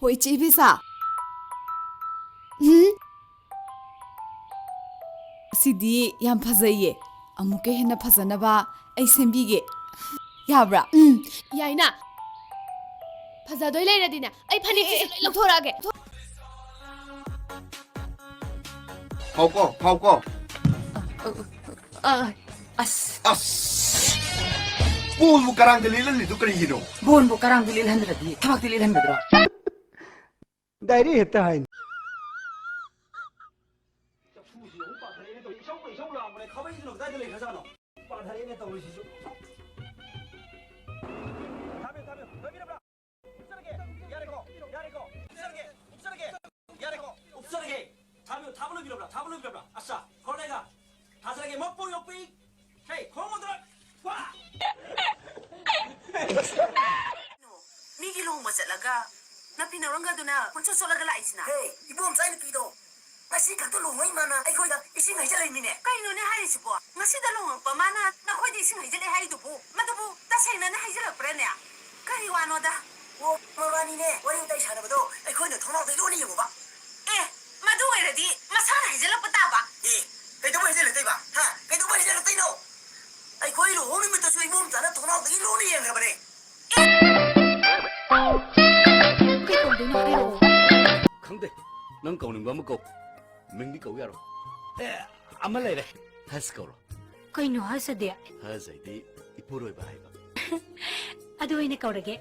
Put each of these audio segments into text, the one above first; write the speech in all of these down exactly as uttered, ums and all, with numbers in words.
ꯑꯣ, ꯏꯆꯦ ꯏꯕꯦꯆꯥ꯫ ꯎꯝ? ꯁꯤꯗꯤ ꯌꯥꯝ ꯐꯖꯩꯌꯦ꯫ ꯑꯃꯨꯛꯀ ꯍꯦꯟꯅ ꯐꯖꯅꯕ ꯑꯩ ꯁꯦꯝꯕꯤꯒꯦ꯫ ꯌꯥꯕ꯭ꯔꯥ? ꯎꯝ꯫ ꯌꯥꯏꯅ꯫ ꯐꯖꯗꯣꯏ ꯂꯩꯔꯗꯤꯅꯦ, ꯑꯩ ꯐꯅꯦꯛꯁꯤꯁꯨ ꯂꯣꯏ ꯂꯧꯊꯣꯔꯛꯑꯒꯦ꯫ ꯐꯥꯎꯀꯣ, ꯐꯥꯎꯀꯣ꯫ ꯑ, ꯑꯁ꯫ ꯑꯁ! ꯕꯣꯟꯕꯨ ꯀꯔꯥꯡꯗ ꯂꯦꯜꯍꯜꯂꯤꯗꯨ ꯀꯔꯤꯒꯤꯅꯣ? ꯕꯣꯟꯕꯨ ꯀꯔꯥꯡꯗ ꯂꯦꯜꯍꯟꯗ꯭ꯔꯗꯤ ꯊꯕꯛꯇꯤ ꯂꯦꯜꯍꯟꯒꯗ꯭ꯔꯣ? ꯗꯥꯏꯔꯦꯛ ꯍꯦꯛꯇ ꯍꯥꯏꯅꯤ꯫ ꯆꯐꯨꯁꯤ ꯑꯃꯨꯛ ꯄꯥꯊꯔꯛꯑꯦꯅꯦ ꯇꯧꯔꯤꯁꯤ꯫ ꯏꯁꯧ ꯏꯁꯧ ꯂꯥꯡꯕꯅꯦ꯫ ꯈꯥꯕꯩꯗꯨꯅ ꯀꯗꯥꯏꯗ ꯂꯩꯈ꯭ꯔꯖꯥꯠꯅꯣ? ꯄꯥꯊꯔꯛꯑꯦꯅꯦ ꯇꯧꯔꯤꯁꯤꯁꯨ꯫ ꯊꯥꯕꯤꯌꯨ, ꯊꯥꯕꯤꯌꯨ꯫ ꯂꯣꯏꯕꯤꯔꯕ꯭ꯔꯥ? ꯎꯞꯆꯔꯒꯦ꯫ ꯌꯥꯔꯦꯀꯣ? ꯌꯥꯔꯦꯀꯣ? ꯎꯞꯆꯔꯒꯦ꯫ ꯎꯞꯆꯔꯒꯦ꯫ ꯌꯥꯔꯦꯀꯣ? ꯎꯞꯆꯔꯒꯦ꯫ ꯊꯥꯕꯤꯌꯨ, ꯊꯥꯕ ꯂꯣꯏꯕꯤꯔꯕ꯭ꯔꯥ? ꯊꯥꯕ ꯂꯣꯏꯕꯤꯔꯕ꯭ꯔꯥ? ꯑꯁ, ꯈꯣꯔꯂꯦꯒ꯫ ꯊꯥꯖꯔꯒꯦ, ꯃꯄꯨ ꯌꯣꯛꯄꯤ꯫ ꯍꯦ, ꯈꯣꯡ ꯃꯨꯗ꯭ꯔꯣꯏ꯫ ꯋꯥ! ꯃꯤꯒꯤ ꯂꯨꯍꯣꯡꯕ ꯆꯠꯂꯒ ꯅꯥꯄꯤ ꯅꯥꯔꯣꯟꯒꯗꯨꯅ ꯄꯨꯟꯆꯣꯠ ꯆꯣꯠꯂꯒ ꯂꯥꯛꯏꯁꯤꯅ? ꯍꯦ, ꯏꯕꯣꯝꯆꯥ ꯅꯨꯄꯤꯗꯣ ꯉꯁꯤ ꯈꯛꯇ ꯂꯨꯍꯣꯡꯉꯛꯏ ꯃꯥꯅ ꯑꯩꯈꯣꯏꯗ ꯏꯁꯤꯡ ꯍꯩꯖꯤꯜꯂꯛꯏꯃꯤꯅꯦ꯫ ꯀꯩꯅꯣꯅꯦ ꯍꯥꯏꯔꯤꯁꯤꯕꯣ? ꯉꯁꯤꯗ ꯂꯨꯍꯣꯡꯉꯛꯄ ꯃꯥꯅ ꯅꯈꯣꯏꯗ ꯏꯁꯤꯡ ꯍꯩꯖꯤꯜꯂꯛꯑꯦ ꯍꯥꯏꯗꯨꯕꯨ? ꯃꯗꯨꯕꯨ ꯇꯁꯦꯡꯅꯅ ꯍꯩꯖꯤꯜꯂꯛꯄ꯭ꯔꯅꯦ? ꯀꯔꯤ ꯋꯥꯅꯣꯗ? ꯑꯣ, ꯃꯕꯥꯅꯤꯅꯦ, ꯋꯥꯔꯤ ꯋꯥꯇꯥꯏ ꯁꯥꯟꯅꯕꯗꯣ ꯑꯩꯈꯣꯏꯅ ꯊꯣꯡꯅꯥꯎꯗꯩ ꯂꯣꯟꯅ ꯌꯦꯡꯉꯨꯕ꯫ ꯑꯦ, ꯃꯗꯨ ꯑꯣꯏꯔꯗꯤ ꯃꯁꯥꯅ ꯍꯩꯖꯤꯜꯂꯛꯄ ꯇꯥꯕ꯫ ꯑꯦ, ꯀꯩꯗꯧꯕꯩ ꯍꯩꯖꯤꯜꯂꯛꯇꯣꯏꯕ? ꯍꯥ? ꯀꯩꯗꯧꯕꯩ ꯍꯩꯖꯤꯜꯂꯛꯇꯣꯏꯅꯣ? ꯑꯩꯈꯣꯏ ꯂꯨꯍꯣꯡ ꯅꯨꯃꯤꯠꯇꯁꯨ ꯏꯕꯣꯝꯆꯥꯅ ꯊꯣꯡꯅꯥꯎꯗꯒꯤ ꯂꯣꯟꯅ ꯌꯦꯡꯈ꯭ꯔꯕꯅꯦ꯫ ꯀꯩ ꯀꯧꯗꯣꯏꯅꯣ ꯍꯥꯏꯔꯛꯑꯣ꯫ ꯈꯪꯗꯦ꯫ ꯅꯪ ꯀꯧꯅꯤꯡꯕ ꯑꯃ ꯀꯧ꯫ ꯃꯤꯡꯗꯤ ꯀꯧ ꯌꯥꯔꯣꯏ꯫ ꯑꯦ, ꯑꯃ ꯂꯩꯔꯦ꯫ ꯍꯁ ꯀꯧꯔꯣ꯫ ꯀꯩꯅꯣ ꯍꯁ ꯑꯗꯤ? ꯍꯁ ꯍꯥꯏꯗꯤ ꯏꯄꯨꯔꯣꯏꯕ ꯍꯥꯏꯕ꯫ ꯑꯗꯨ ꯑꯣꯏꯅ ꯀꯧꯔꯒꯦ꯫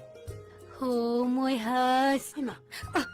ꯍꯣ, ꯃꯣꯏ ꯍꯁ꯫ ꯍꯩꯃꯥ꯫ ꯑ,